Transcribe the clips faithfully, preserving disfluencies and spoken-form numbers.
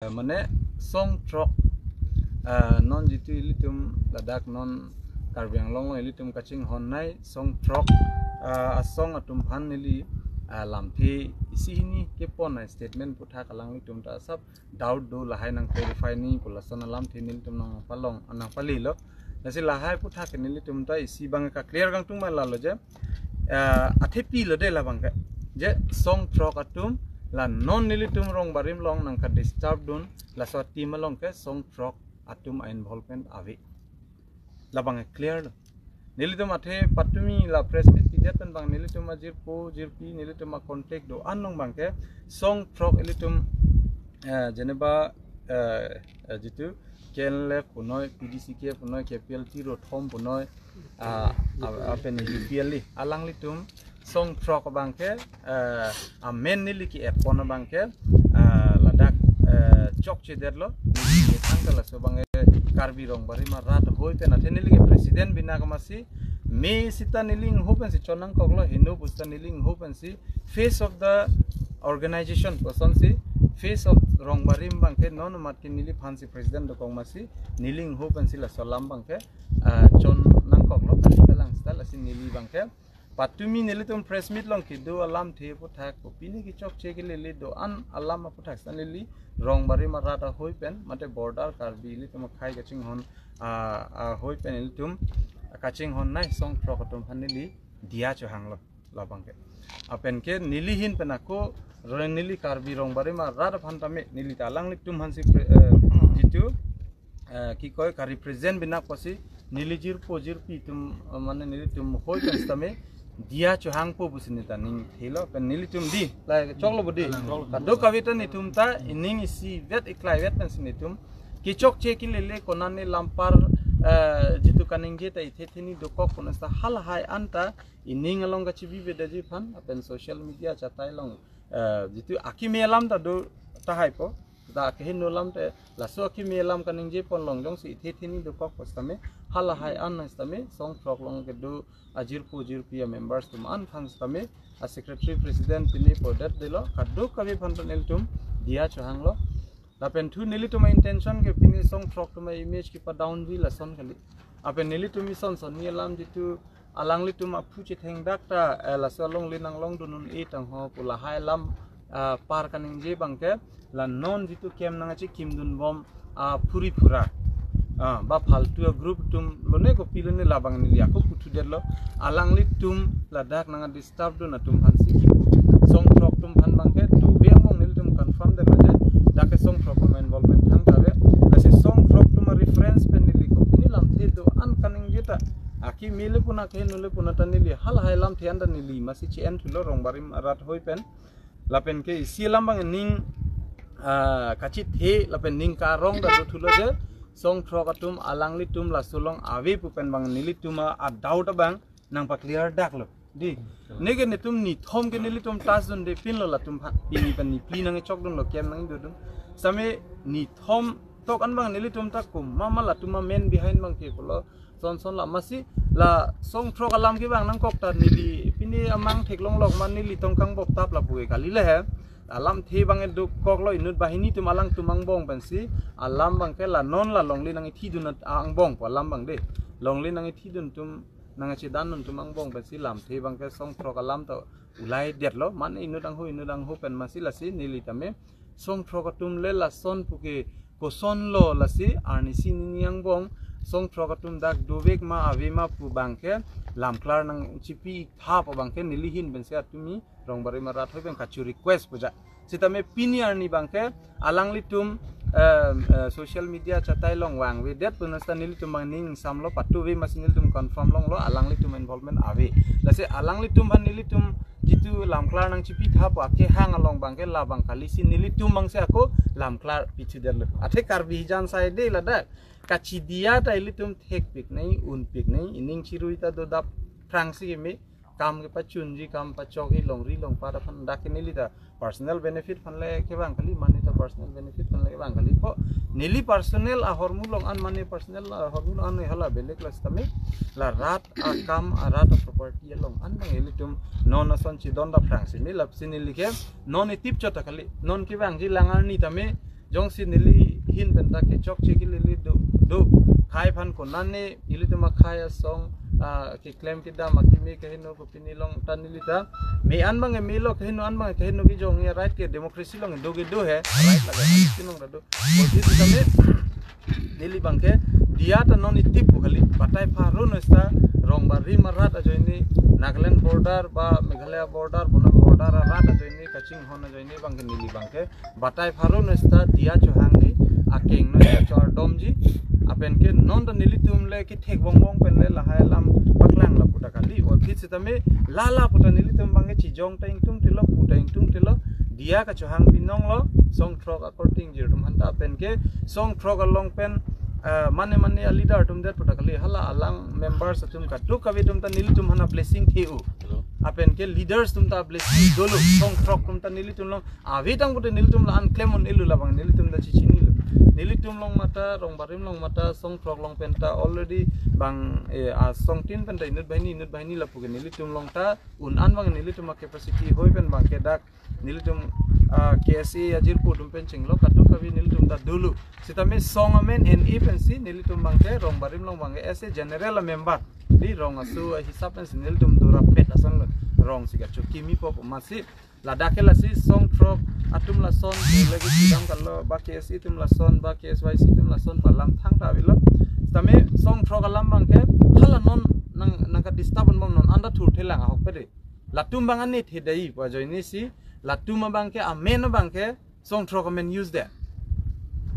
Eh, mane song throk, eh, non jitu ilitum ladak non Karbi Anglong along ilitum kachinghon nai song throk, eh, asong atum aphan neli, eh, lamthe isi hini kepon nai statement aputhak alanglitum ta asap doubt do, lahai nang clarify ni pu lason alamthe nelitum nangpalong nangpalelo. Lasi lahai aputhak nelitum ta isi abang ka clear kangtung ma lalo je, eh, athepi lo de labang ke. Je song throk atum la non nelitum rong barim along nangka disturb dun, laso team along ke song throk atum a involvement ave. Labang ke clear lo. Nelitum athe patumi la press meet pidet pen abang nelitum ajirpo jirpi nelitum a contact do-an along abang ke song throk ilitum, eh, jeneba, eh, eh, jitu K N L F punoi, P D C K punoi, K P L T rothom punoi, ah, ah, apen U P L li alanglitum song throk abang ke, eh, amen neli ke-et pon abang ke, eh, ladak, eh, chokche detlo. Neli ke thangta laso abang ke Karbi Rong Barim Arat Hoi pen athe neli ke president bina kemasi, me sita neli ingho pensi chon nangkoklo, heno pusita neli ingho pensi face of the organization kosonsi face of rong barim abang ke non mat ke neliphansi president dokok masi neli ingho pensi laso alam abang ke, ah, chon nangkoklo kali kalang sita lasi neli abang ke patumi nelitum press meet along kedo alamthe aputhak ko pini kechokche kelele do-an alam aputhak sita neli rong barim arat ahoi pen mate border Karbi ilitum akhei kachinghon, ah, ahoi pen ilitum kachinghon nai song throk atum aphan neli diya chohanglo labang ke. Apen ke neli ahin pen ako ro neli Karbi rong barim arat aphan tame neli ta alanglitum aphansi pre-, eh, jitu, eh, kikoi ka represent bina kosi neli jirpo jirpi atum, eh, mane nelitum hoi pen sitame diya chohangpo pusi neta ning thelo pen nelitum di la choklo bodi. Kadokave ta netum ta ining isivet iklaivet pensi netum kechokche kelele konane lampar, eh, jitu kaningje ta ithe theni dokok konasta halahai anta ining along kachibi bedaji aphan apen social media chatai along, eh, jitu akimi alam ta do tahaipo, ta akeheno alam te laso akimi alam kaningje pon along jongsi ithe theni dokok pusitame halahai an sitame song throk along kedo ajirpo jirpi a members atum an aphan sitame a secretary president pini podet delo kadokave aphan ta nelitum diya chohanglo. Lapen thu nelitum a intention ke pini song throk atum a image kepadown ji lason kali. Apen nelitum ison son ni alam jitu alanglitum aphu chethengdak ta, eh, laso along linang long dunun e tangho pu lahai alam, ah, par kaningje abang ke la non jitu kem nangchekimdun bom, ah, phuri phura, ah, ba phaltu a group atum lone kopi lone labang neli ako puthu detlo alanglitum ladak nang disturb dun atum aphansi kipu. Song throk atum aphan abang ke dove angbong nelitum confirm detlo je dak ke song throk atum involvement thangta ave. Lasi song throk atum a reference pen neli ko pini lamthe do-an kaningje ta akimi le puna keheno le puna ta neli halahai lamthe an ta neli masi che-en thulo rong barim arat hoi pen. Lapen ke isi alam abang ning, ah, kachithe lapen ning karong ta do thulo je song throk atum alanglitum laso along ave pu pen abang nelitum a, a doubt abang nangpa clear daklo. Di. Neke netum nithom ke nelitum tas dunde pinlo latum aphan. Pini pen ni phli nangchok dunlo kem nangdodun. Sitame nithom tok an abang nelitum ta komat ma latum a main behind abang ke pulo. Son son la masi la song throk alam ke abang nangkok ta neli pini amang theklong lok ma neli tong kangbop tap lapu ke kali le he. Alamthe abang eduk koklo inut banghini atum alangtum angbong pensi alam abang ke la non la longle nangithidun angbong pu alam abang de. Longle nangithidun atum nangchedan dun atum angbong pensi lamthe abang ke song throk alam ta ulai detlo mane inut angho inut angho pen masi lasi neli tame song throk atum le lason pu ke koson lo lasi arnisi nini angbong song throk atum dak dovek ma ave ma pu abang ke lamklar nangchipi tha pu abang ke neli ahin pensi atumi rong barim arat hoi abang kachu request puja. Sitame pini arni abang ke alanglitum, eh, eh, social media chatai along vangvedet punasta nelitum abang ning samlo patuve masi nelitum confirm longlo alanglitum involvement ave. Lasi alanglitum aphan nelitum jitu lamklar nangchipi tha pu akehang along abang ke labang kali si nelitum abang si ako lamklar pichu detlo. Athe Karbi hijan sai de ladak kachidiya ta ilitum thekpik nai unpik nai ining chirui ta dodap phrangsi keme kam kepachunji kam pachokji longri longpat aphan dak ke neli ta personal benefit aphan le kevang kali mane ta personal benefit aphan le kevang kali po neli personal ahormu along an mane personal ahormu along an hala belek la sitame la rat akam arat a property along an abang ilitum non ason chidon daphrangsi me lapsi neli ke non itip chot ta kali non kevangji lang arni tame Jongsi neli ahin pen ta kechokche kelele do, do. Khei aphan konane, ilitum akhei asong, ah, keklem kedam akimi kaheno kopini along ta neli ta. Me an abang melo, kaheno an abang kaheno, kejong ya, right ke, democracy along do ke do he, right lage, isi along ta do. Bol di sitame, neli abang ke, diya ta non itip pu kali, batai pharo noi seta, rong barim arat ajoine, Nagaland border ba Meghalaya border, bona border arat ajoine, kachinghon ajoine abang ke neli abang ke, batai pharo noi seta diya chohangji, akeng noi seta choardomji, lapen ke non ta nelitum le kethek bongbong pen le lahai alam paklang lapu ta kali, oi aphi sitame lala pu ta nelitum abang ke chijong ta ingtungtelo, pu ta ingtungtelo, diya kachohang binong lo, song throk akorte ingjir atum aphan ta, lapen ke song throk along pen, eh, mane mane a leader atum det pu ta kali, hala alang members atum kadokave atum ta nelitum aphan a blessing the-o. Hello. Lapen ke leaders atum ta blessing dolo, song throk atum ta nelitum along ave tang pute nelitum la-an klem un-elo, labang nelitum ta chechinilo. Nelitum along mate, rong barim along mate, song throk along pen ta already abang, eh, asong tin pen ta inut banghini, inut banghini lapu ke nelitum along ta un-an abang nelitum a capacity hoi pen abang ke dak nelitum, ah, K S A ajirpo atum pen chinglo, kadokave nelitum ta dolo. Sitame song amen en-e pensi nelitum abang ke rong barim along abang ke as a general a member, di rong aso ahisap pensi nelitum do rapet ason lo, rong si kachokimi po pu masi. Ladak ke lasi song throk atum lason, lagi sidang kalo, ba K S A atum lason, ba K S Y C atum lason, ba alam thangta avelo. Sitame song throk alam abang ke, hala non nang, nangka disturb an bom, non an ta thurthe lang ahok pe de. Latum abang an ne thedai pu ajoine si, latum abang ke, amen abang ke, song throk amen use det.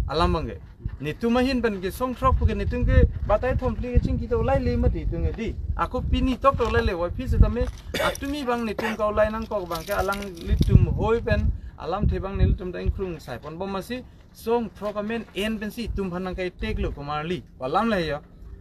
Alam abang ke. Netum ahin pen ke song throk pu ke netum ke batai thomphli kachingki ta ulai le mati tung ke di. Ako pini tok ta ulai le, oi aphi sitame atumi abang netum kaulai nangkok abang ke alanglitum hoi pen alamthe abang nelitum ta ingkrung sai pon bom masi, song throk amen en pensi itum aphan nangkai tek lo komarli. Alam le yo.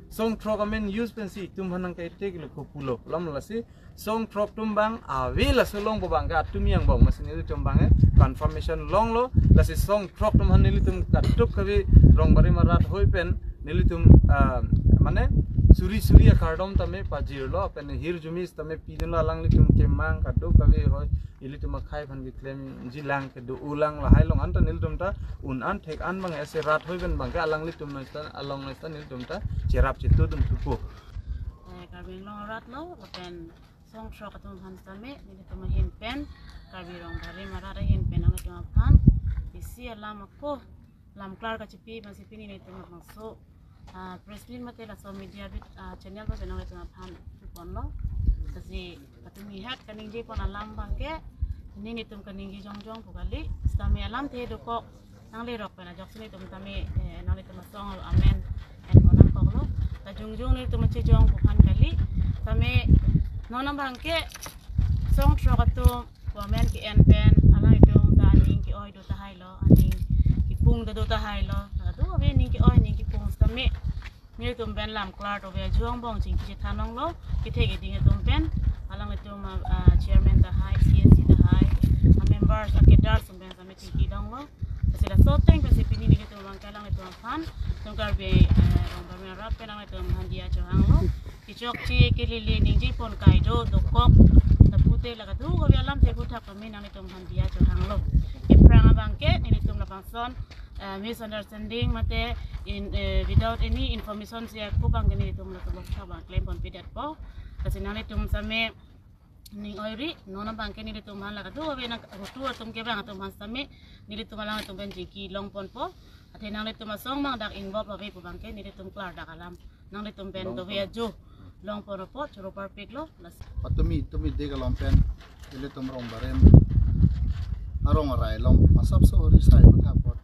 Song throk amen use pensi itum aphan nangkai tek lo kopulo. Alam lasi song throk atum abang ave laso along pu abang ke atumi angbong masi nelitum abang ke confirmation longlo, lasi song throk atum aphan nelitum kadokave rong barim arat hoi pen nelitum, ah, mane suri suri akardom tame pajirlo, pen hirjume sitame pidunlo, alanglitum kemang kadokave hoi, ilitum akhei aphan keklemji lang kedo-o lang, lahai along an ta nelitum ta un-an thek an abang ase rat hoi pen abang ke alanglitum noi seta, along noi seta nelitum ta cherap chetudun thupo. Eh, Karbi Anglong arat lo, lapen song throk atum aphan sitame, nelitum ahin pen, Karbi rong barim arat ahin pen, nanglitum aphan isi alam ako, lam klar kachipi, masi pini nelitum labangso, ah, press meet mate laso media bit, ah, channel pen nanglitum aphan ponlo. Lasi patumi het kaningje pon alam abang ke, nelitum kaningje jongjong pu kali, sitame alamthe dokok, nanglerok pen ajoksi nelitum tame, eh, nanglitum asong alo amen en mo nangkoklo. Kajungjung nelitum chejong pu aphan kali. Tame non abang ke song throk atum pu amen ke-en pen alanglitum ta aning ke-oi do tahai lo, aning kepung ta do tahai lo. Kadokave aning ke-oi, aning kepung sitame nelitum pen lam klar tove ajo angbong chingki chethan longlo, kethek keding atum pen, alanglitum, ah, ah, chairman tahai, C N C tahai, ah, members, ah, cadres atum pen sitame chingki longlo. Lasi laso ateng pensi pini nelitum abang ke alanglitum aphan, itum Karbi, eh, rong barim arat pen alanglitum aphan diya chohanglo. Kechokche kelele ningje pon kai do dokok, lapu te la kadokave alamthe aphuthak tame nanglitum aphan diya chohanglo. Aphrang abang ke nelitum labangson, eh, misunderstanding mate in, eh, without any information si ako abang ke nelitum latum aphuthak abang klem ponpedetpo. Lasi nanglitum sitame ning oiri, non abang ke nelitum aphan la kadokave nang hotu atum ke abang atum aphan sitame nelitum alanglitum pen chingki long ponpo. Athe nanglitum asong abang dak involve ave pu abang ke nelitum klardak alam, nanglitum pen dove ajo long pon apot choro parpiklo. Lasi patumi tumi de kalom pen nelitum rong barim arong arai along masap so ri sai pathak apot,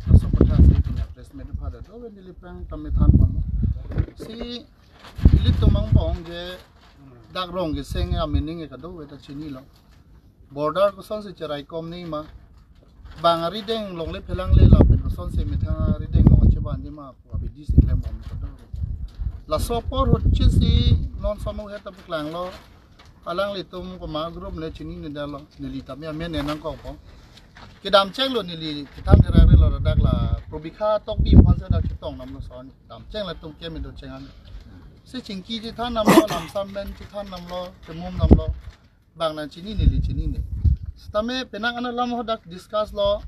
masap pathak si punya press meet pha do, dove neli phrang tame than pon. Si ilitum angbong je dak rong keseng a meaning ke kadokave ta chinilo. Border kosonsi cherai kom ni ma. Bang arideng longle phelang le lapen kosonsi methang arideng long cheban ni ma pu abidi si klem bom kadokave. Laso apor hutchinsi non sono het ta paklanglo. Alanglitum koma group le chinine detlo, neli tame amen ne nangkokpo. Kedam chenglo neli kethan therak relo, dak la Probikha Tokbi aphan si dak chetong damlo son. Dam cheng latum ke me do cheng an. Si chingki chethan damlo, lamsam pen chethan damlo, chemum damlo. Bang nangchini neli chinine. Sitame penang ana lam ho dak discuss lo.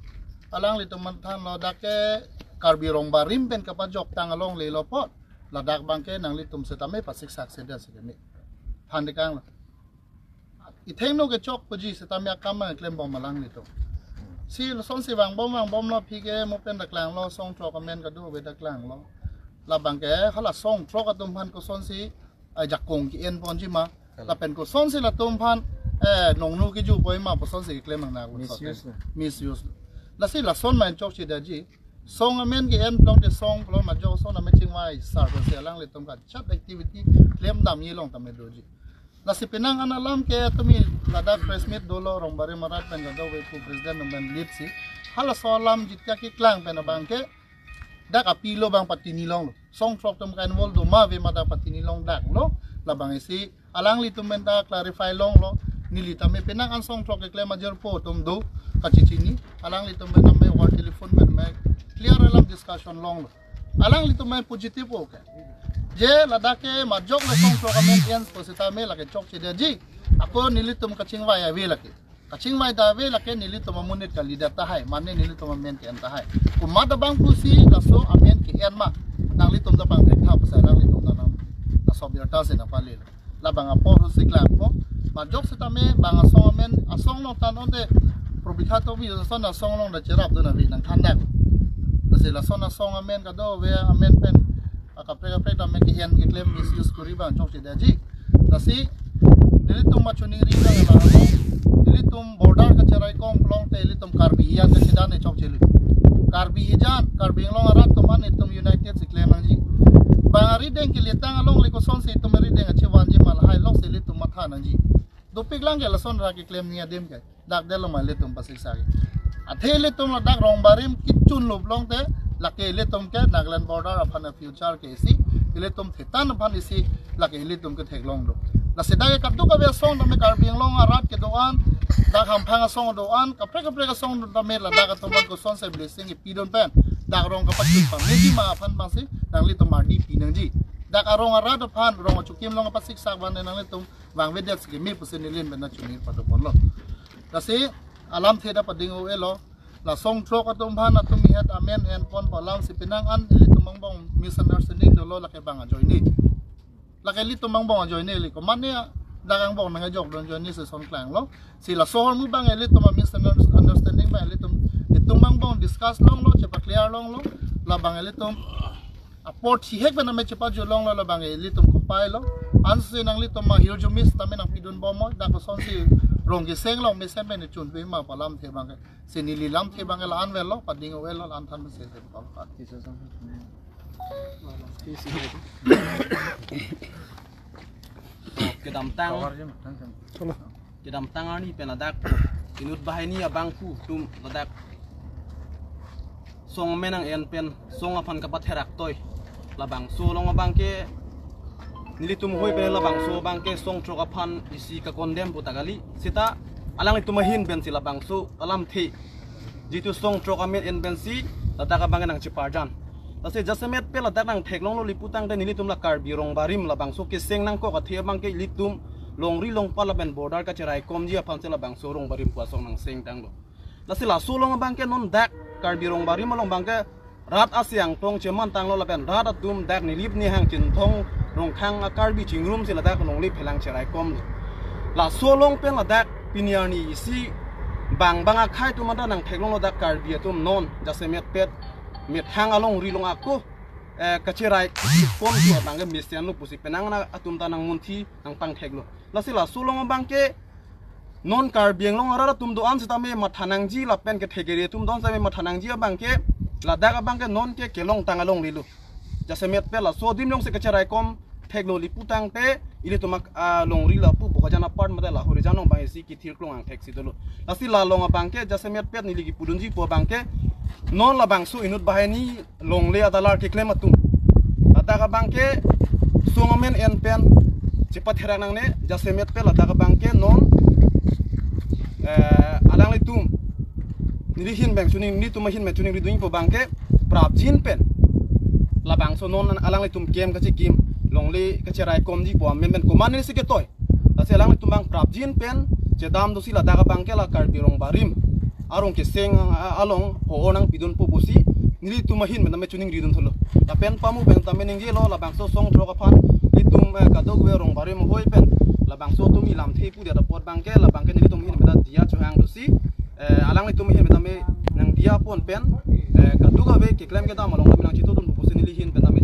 Alanglitum mathanlo dak ke Karbi Rongbarim pen kapajoktang alongle lo apot. Ladak abangke nanglitum setame pasiksak sedan sekeme. Than dekanglo. Ithengno kechok puji setame akam abang klembom alanglitum. Si lasonsi vangbom vangbomlo aphi ke mo pen daklanglo song throk amen kadokave daklanglo. Labangke hala song throk atum aphan kosonsi ajakong ke-en ponji ma. Kalang. Lapen kosonsi latum aphan eh nongnu kejupoi ma kosonsi keklem nang na. Misuse na. Misuse. Lasi lason ma chokchedaji. Song amen ke-en plong te song plong majok song na me chingvai sar ko si alanglitum kachat activity klemdam nilong tame doji. Lasi penang an alam ke tumi ladak press meet dolo Rongbarim arat pen kadokave pu president amen lead si. Halaso alam jitka keklang pen abangke dak apilo abang pati nilonglo. Song throk atum ka-involve do ma ave ma dak pati nilong daklo. Labang isi alanglitum pen ta clarify longlo. Neli tame penang an song throk keklem ajirpo atum do kachechini. Alanglitum pen tame over telephone pen me clear alam discussion longlo. Alanglitum me positive o ke. Je ladak ke majok le song throk amen en pu setame lake chokchedaji. Ako nelitum kachingvai ave lake. Kachingvai ta ave lake nelitum amonit kali dak tahai, mane nelitum amen ke-en tahai. Komat abang pusi laso amen ke-en ma. Nanglitum ta pangthek tha pusi alanglitum ta nang laso birta si nangpale. Labang apor husi klangpo. Majok setame bang asong amen, asong along than onte probikha to bi son asong along ta cherap dun ave nangthan dak. Lasi lason asong amen kadokave amen pen akaprek kaprek tame ke-en keklem misuse kori abang chokchedaji. Lasi nelitum ma choningri abang la. Nelitum border kacheraikom plong te nelitum Karbi hijan kachedan ne chokchelo. Karbi hijan, Karbi Anglong arat atum aphan nelitum united si klem nangji. Bang arideng keletang alongle kosonsi itum arideng achevanji ma lahai lok si nelitum matha nangji. Dopik lang ke lason ra keklem ni adim ke. Dak delo ma ilitum pasiksak. Athe ilitum ladak Rongbarim kechun lup long te, lake ilitum ke Nagaland border aphan future ke isi, ilitum thetan aphan isi, lake ilitum ke theklong do. Lasi dak kadokave asong tame Karbi Anglong arat kedo-an, dak hamphang asong do-an, kaprek kaprek asong tame ladak atum aphan kosonsi blessing kepidun pen, dak rong kapachun pamedi ma aphan bangsi, nanglitum ardi pinangji. Dak arong arat aphan, rong achukim along pasiksak abang nanglitum vangvedet si keme pusi neli pen nangchoningri pado ponlo. Lasi alamthe ta pading o elo. La song throk atum aphan atum ihet amen en pon pu alam si penang an ilitum angbong misunderstanding dolo lake bang ajoine. Lake ilitum angbong ajoine liko. Mane dak angbong nangjok dun ajoine si son klanglo. Si laso ahormu abang ilitum a misunderstanding abang ilitum itum angbong discuss longlo, chepa clear longlo. Labang ilitum apor thihek pen ame chepajut longlo labang ilitum kopai lo. Ansi nanglitum ma hirjumis tame nangpidun bomlo. Dak kosonsi rong keseng long mesen pen chun pe ma pu alamthe abang ke. Si neli lamthe abang ke la-an avelo, pading o avelo, la-an than mesen pen pal pat. Kedamtang. Kedamtang arni pen ladak inut banghini abangphu atum ladak song amen nang-en pen song aphan kapatherak toi. Labangso along abang ke nelitum hoi pen labangso abang ke song throk aphan isi ka-condemn pu ta kali. Seta alanglitum ahin pensi labangso alamthe jitu song throk amen en pensi ladak abang ke nangcheparjan. Lasi jasemet pe ladak nangtheklonglo lapu tangte nelitum la Karbi Rongbarim labangso keseng nangkok athe abang ke ilitum longri longpat lapen border kacheraikomji aphansi labangso Rongbarim pu asong nangsengtanglo. Lasi laso along abang ke non dak Karbi Rongbarim along abang ke rat asiang tong chemantanglo lapen rat atum dak Nilip Nihang Chinthong Rongkhang a-Karbi chingrumsi ladak longle phelang cheraikomlo. Laso along pen ladak pini arni isi bang bang akhei atum anta nangtheklonglo dak Karbi atum non jasemet pet methang alongri along ako eh, kacherai pon tu abang ke mesen lo pusi penang na atum ta nangmunthi nangpangtheklo. Lasi laso along abang ke non Karbi Anglong arat atum do-an sitame matha nangji lapen kethek area atum do-an sitame matha nangji abang ke ladak abang ke non ke kelongtang alongle lo. Jasemet pe laso adim alongsi kacheraikom theklo lapu tangte ilitum ak-, ah, longri lapu Bokajan apart mate Lahorijan along abang isi kithir klong angthek si dolo. Lasi la along abang ke jasemet pet neli kipudunji pu abang ke non labangso inut banghini longle adalar keklem atum. Ladak abang ke song amen en pen chepatherak nangne jasemet pe ladak abang ke non eh, alanglitum neli ahin pen choning, nelitum ahin pen choningri dunji pu abang ke prapjin pen labangso non alanglitum kem kachekim longle kacheraikomji pu amen pen komat neli si ketoi. Lasi alanglitum abang prapjin pen chedam dosi ladak abang ke la Karbi Rongbarim arong keseng, ah, along ho-o nangpidunpo pusi nelitum ahin pen tame choningridun thulo. Lapen pamu pen tame ningjelo, labangso song throk aphan nelitum, eh, kadokave rong barim ahoi pen labangso atum ilamthe pu dia apot abangke, labangke nelitum ahin pen ta diya chohang dosi, eh, alanglitum ahin pen tame nangdiya pon pen, eh, kadokave keklem kedam along tame nangchitodun pusi neli ahin pen tame